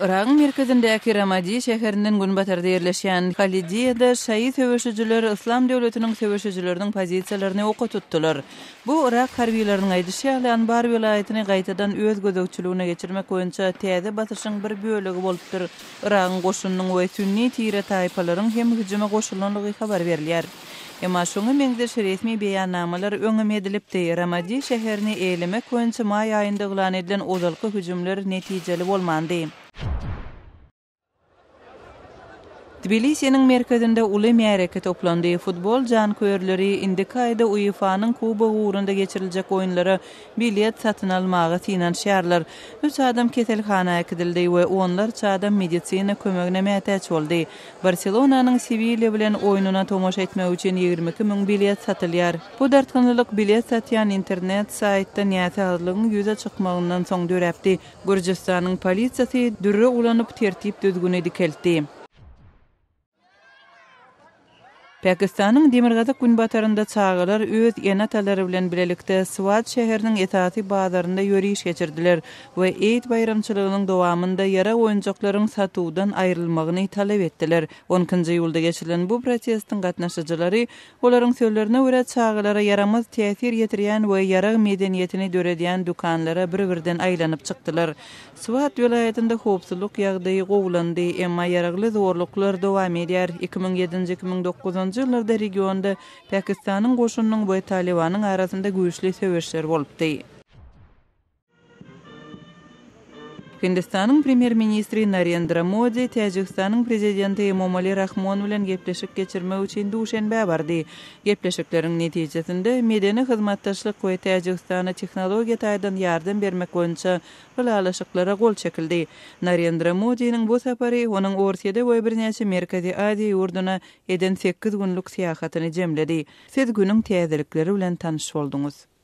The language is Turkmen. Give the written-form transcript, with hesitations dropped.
Yragyň merkezindäki Ramadi şäherinden günbatarda ýerleşýän Halidiýada şaýy söweşijiler Yslam döwletiniň söweşijileriniň pozisiýalaryny oka tutdular. Bu, yrak harbylarynyň aýdyşy ýaly, Anbar welaýatyny gaýtadan öz gözegçiligine geçirmek boýunça täze basyşyň bir bölegi bolupdyr. Yragyň goşunynyň we sünni tire-taýpalaryň hem hüjüme goşulandygy habar berilýär. Emma şoňa meňzeş resmi beýannamalar öňem edilipdi, Ramadi şäherini eýelemek boýunça maý aýynda yglan edilen ozalky hüjümler netijeli bolmandy. Tbilisiniň merkezinde uly märeke toplandy. Futbol janköýerleri indiki aýda UEFA-nyň kubogy ugrunda geçiriljek oýunlara bilet satyn almaga synanyşýarlar. Üç adam keselhana äkidildi we onlarça adam medisina kömegine mätäç boldy. Barselonanyň Sewilýa bilen oýnuna tomaşa etmek üçin 22 müň bilet satylýar. Bu dartgynlylyk bilet satýan internet saýtda näsazlygyň ýüze çykmagyndan soň döräpdi. Gürjüstanyň polisiýasy dürre ulanyp tertip-düzgüni dikeltdi. Pakistanyň demirgazyk-günbatarynda çagalar öz ene-atalary bilen bilelikde Swat şäheriniň esasy bazarynda ýöriş geçirdiler we Eid baýramçylygynyň dowamynda ýarag oýunjaklaryň satuwdan aýrylmagyny talap etdiler. On ikinji iýulda geçirilen bu protestiň gatnaşyjylary, olaryň sözlerine görä, çagalara ýaramaz täsir ýetirýän we ýarag medeniýetini döredýän dükanlara bir-birden aýlanyp çykdylar. Swat welaýatynda howpsuzlyk ýagdaýy gowulandy, emma ýaragly zorluklar dowam edýär. 2007-nji, 2009-njy ýyllarda regionda Pakistanyň goşunynyň we Talybanyň arasynda güýçli söweşler bolupdy. Hindistanyň Premýer-ministri Narendra Modi Täjigistanyň Prezidenti Emomali Rahmon bilen gepleşik geçirmek üçin Duşenbä bardy. Gepleşikleriň netijesinde medeni hyzmatdaşlyk we Täjigistana tehnologiýa taýdan ýardam bermek boýunça ylalaşyklara gol çekildi. Narendra Modiniň bu sapary onuň Orsýede we birnäçe Merkezi Aziýa ýurduna eden sekiz günlük syýahatyny jemledi. Siz günüň täzelikleri bilen tanyş bolduňyz.